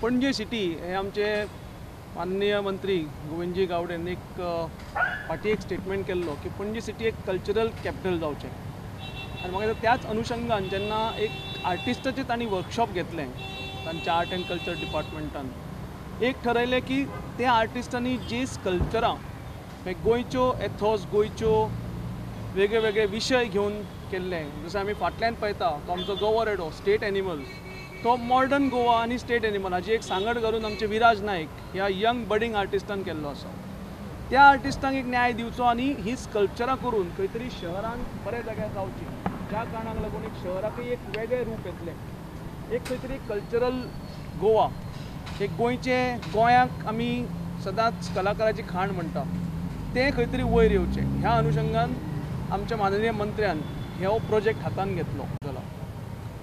Panaji city हे आमचे माननीय मंत्री गोविंदजी गावडे यांनी एक फाटीं एक स्टेटमेंट केल्लो की पणजे सिटी एक कल्चरल कॅपिटल जावचें. आनी म्हाका दिसता त्याच अनुशंगान जेन्ना एक आर्टिस्टाचें तांणी वर्कशॉप घेतलें तांच्या आर्ट एंड कल्चर डिपार्टमेंटान, एक ठरयलें की त्या आर्टिस्टांनी जी स्कल्पचरां गोंयच्यो एथॉस, गोंयच्यो वेगळे वेगळे विशय घेवन केल्ले, जशें आमी फाटल्यान पळयता तो आमचो गवो रेडो स्टेट एनिमल, तो मॉडर्न गोवा आनी स्टेट एनिमल हाजी एक सांगड घालून आमचे विराज नायक ह्या यंग बडींग आर्टिस्टान केल्लो आसा. त्या आर्टिस्टांक एक न्याय दिवचो आनी ही स्कल्पचरां करून खंय तरी शहरान बऱ्या जाग्यार जावची, ज्या कारणाक लागून एक शहराकय एक वेगळें रूप येतलें, एक खंय तरी कल्चरल गोवा, एक गोंयचें, गोंयाक आमी सदांच कलाकाराची खाण म्हणटा तें खंय तरी वयर येवचें. ह्या अनुशंगान आमच्या माननीय मंत्र्यान हो प्रोजेक्ट हातान घेतलो जाला.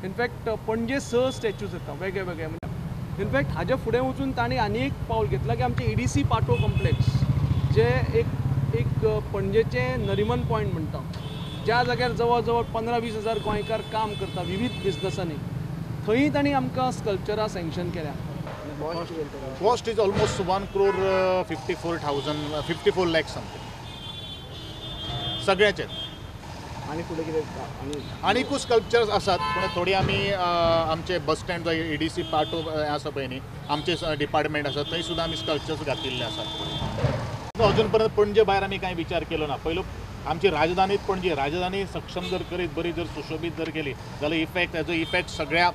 इनफॅक्ट पणजे 6 स्टॅच्यूज येता वेगळे वेगळे, म्हणजे इनफॅक्ट हाज्या फुडें वचून तांणी आनी एक पावल घेतलां की आमचें EDC पाटो कॉम्प्लेक्स जे एक एक पणजेचें नरिमन पॉयंट म्हणटा, ज्या जाग्यार जवळ जवळ 15-20 हजार गोंयकार काम करता विविध बिजनसांनी, थंय तांणी आमकां स्कल्पचरां सँक्शन केल्या. Cost is almost 1 crore 54,000 54 lakh something सगळ्याचे. आनी फुडें कितें आनीकूय स्कल्पचर्स आसात, पूण थोडी आमी आमचे बस स्टँड जो EDC पाटो आसा पळय न्ही, आमचे डिपार्टमेंट आसा थंय सुद्दां आमी स्कल्पचर्स घातिल्ले आसात. अजून पर्यंत पणजे भायर आमी कांय विचार केलो ना. पयलो आमची राजधानीत पणजे, राजधानी सक्षम जर करीत बरी जर सुशोबीत जर केली जाल्यार इफेक्ट, ताजो इफेक्ट सगळ्या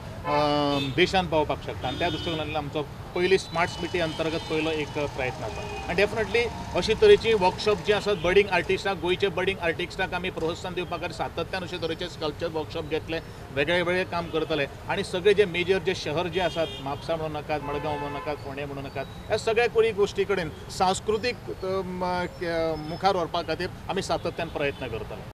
देशान पावपाक शकता. आनी त्या दृश्टीकोनांतल्यान आमचो पयली स्मार्ट सिटी अंतर्गत पयलो एक प्रयत्न आसा. आनी डेफिनेटली अशी तरेची वर्कशॉप जी आसात बडींग आर्टिस्टाक, गोंयचे बडींग आर्टिस्टाक आमी प्रोत्साहन दिवपा खातीर सातत्यान अशे तरेचे स्कल्पचर वर्कशॉप घेतले, वेगळे वेगळे काम करतले. आनी सगळे जे मेजर जे शहर जे आसात, म्हापसा म्हणूं नाकात, मडगांव म्हणूं नाकात, फोंडें म्हणूं नाकात, ह्या सगळ्या कोळी गोश्टी कडेन सांस्कृतीक मुखार व्हरपा खातीर आमी सातत्यान प्रयत्न करतले.